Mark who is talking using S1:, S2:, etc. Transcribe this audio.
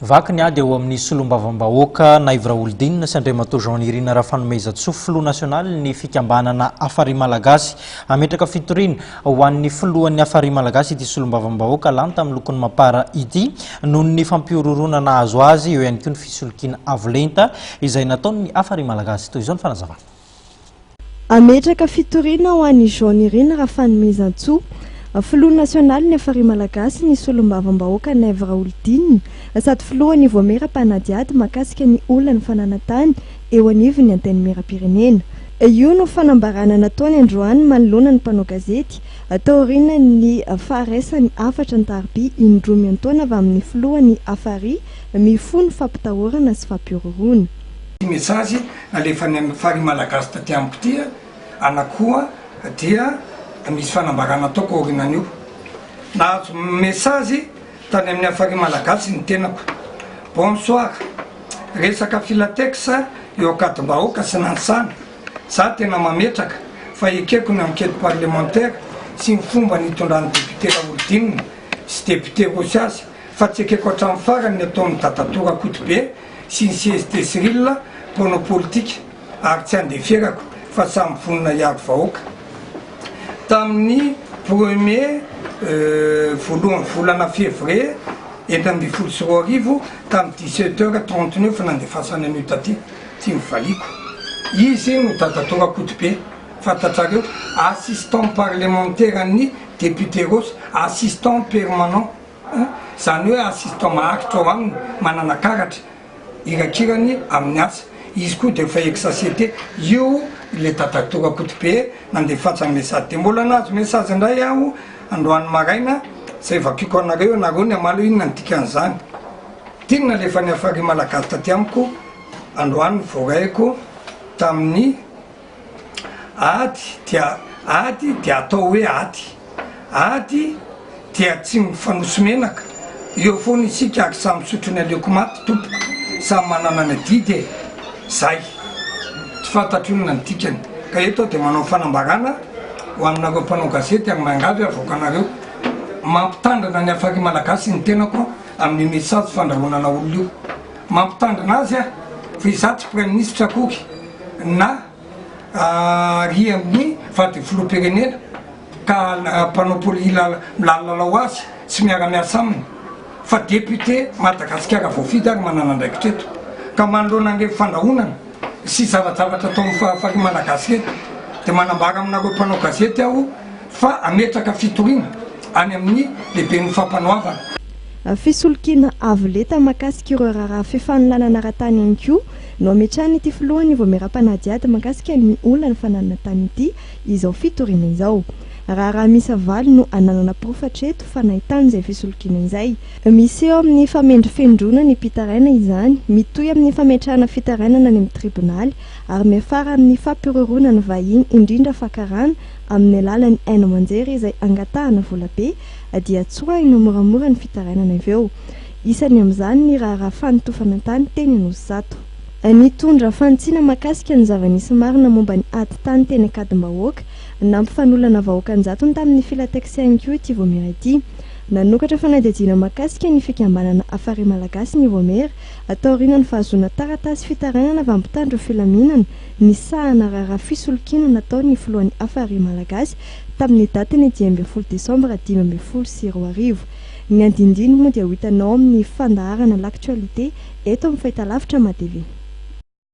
S1: Vaky ny ady eo amin'ny solombavambahoaka Naivo Raholdina sy Andriamatoa Jean Nirina Rafanomezantsoa, filoha nasionalin'ny fikambanana Hafari Malagasy. Hametraka fitoriana ho an'ny filohan'ny Hafari Malagasy ity solombavambahoaka lany tamin'ny lokon'ny Mapar ity noho ny fampihorohoroana nahazo azy, eo ihany koa ny fisolokiana avo lenta izay nataon'ny Hafari Malagasy. Toy izao ny fanazavana.
S2: Hametraka fitoriana ho an'i Jean Nirina Rafanomezantsoa, filoha nasionalin'ny Hafari Malagasy ny solombavambahoaka Naivo Raholdina sady filohan'ny Vaomiera mpanadihady mahakasika ny olan'ny fananan-tany eo anivon'ny Antenimierampirenena. Io no fanambarana nataony androany manoloana ny mpanao gazety taorian'ny faharaisany hafatra an-tariby indroa miantaona avy amin'ny filohan'ny Hafari mifono fampitahorana sy fampihorohoroana.
S3: Ity message nalefan'ny amin'ny farihy malagasy taty amiko ity anakoa dia misy fanambarana ataoko aorinan'io. Nahazo message tany amin'ny hafari malagasy ny tenako. Bonsoir. Resaka filatex eo Ankadimbahoaka sy Nanisana. Za tena mametraka fa ekeko ny enquete parlementaire sy ny fomba nitondran'ny député Raholdina sy député Rossy azy fa tsy ekeko hatramin'ny farany ny ataon'i dadatoa Rakotobe sy ny cst Cyril mpanao politika ary tsy andeferako fa samy vonona hiaro vahoaka. Tamin'ny premier voalohan'ny volana février 2016 tamin'ny 17 heures 39 nandefasany an'io taty, tsy nivaliako. Izy no dadatoa Rakotobe, fantatrareo, assistant parlementaire an'ny député Rossy, assistant permanent. Izany hoe assistant maharitra ao aminy, manana karatra, irakirany amin'ny asa. Izy koa dia efa ex-ACT. Io ilay dadatoa Rakotobe nandefatsany message. Dia mbola nahazo message indray aho androany maraina, izay vakiako anareo, ianareo ny hamaly hoe inona ny dikan'izany. Ity no nalefan'ny Hafari Malagasy taty amiko androany voaraiko tamin'ny. Ady dia ady dia atao hoe ady. Ady dia tsy mifanoso-menaka. Eo foana isika ary samy misotro ny aleoko maty tompoko. Samy manana ny adidy e. Zay. Tsy fantatro inona ny dikany. Ka eto aho dia manao fanambarana ho aminareo mpanao gazety ary miangavy avoakanareo. Mampitandrina ny hafari malagasy ny tenako amin'io message fandrahonana olona io. Mampitandrina azy aho fa izaho tsy praiminisitra akory na ary amin'ny vady filoham-pirenena ka mpanao poli milalao azy sy miara-miasa aminy fa député Madagasikara voafidy ary manana andraikitra eto ka manoloana an'ireny fandrahonana sy zavajavatra ataon'ny farihy malagasy ireny dia manambara aminareo mpanao gazety aho fa hametraka fitoriana any amin'ny lehiben'ny fampanoavana.
S2: Fisolokiana avo lenta mahakasika ireo raharaha fifanolanana ara-tany ihany koa no ametrahan'ity filohan'ny Vaomieram-panadihady mahakasika ny olan'ny fananana tany ity izao fitoriana izao. Raharaha miisa valo no ananana porofo hatreto fa nahitana izay fisolokiana izay. Miseho amin'ny famendrofendroana ny mpitaraina izany, mitohy amin'ny fametrahana fitarainana any amin'ny tribonaly ary miafara amin'ny fampihorohoroana ny vahiny indrindra fakarana amin'ny alalan'ny haino aman-jery izay angatahana volabe dia tsoahina moramora ny fitarainana avy eo. Isany amin'izany ny raharaha fanotofana tany teny Anosizato. Nitondra fanitsiana mahakasika ny zava-nisy marina momba ny ady tany teny Ankadimbahoaka, nampifanolana vahoaka an-jatony tamin'ny Filatex ihany koa ity vaomiera ity. Nanokatra fanadihadiana mahakasika ny fikambanana Hafari Malagasy ny vaomiera, taorian'ny fahazoana taratasy fitarainana avy amin'ny mpitandro filaminana nisahana raharaha fisolokiana nataon'ny filohan'ny Hafari Malagasy tamin'ny datin'ny 15 desambra 2015. Ny andinindiny moa dia ho hitanao amin'ny fandaharana L'actualité eto amin'ny fahitalavitra MATV.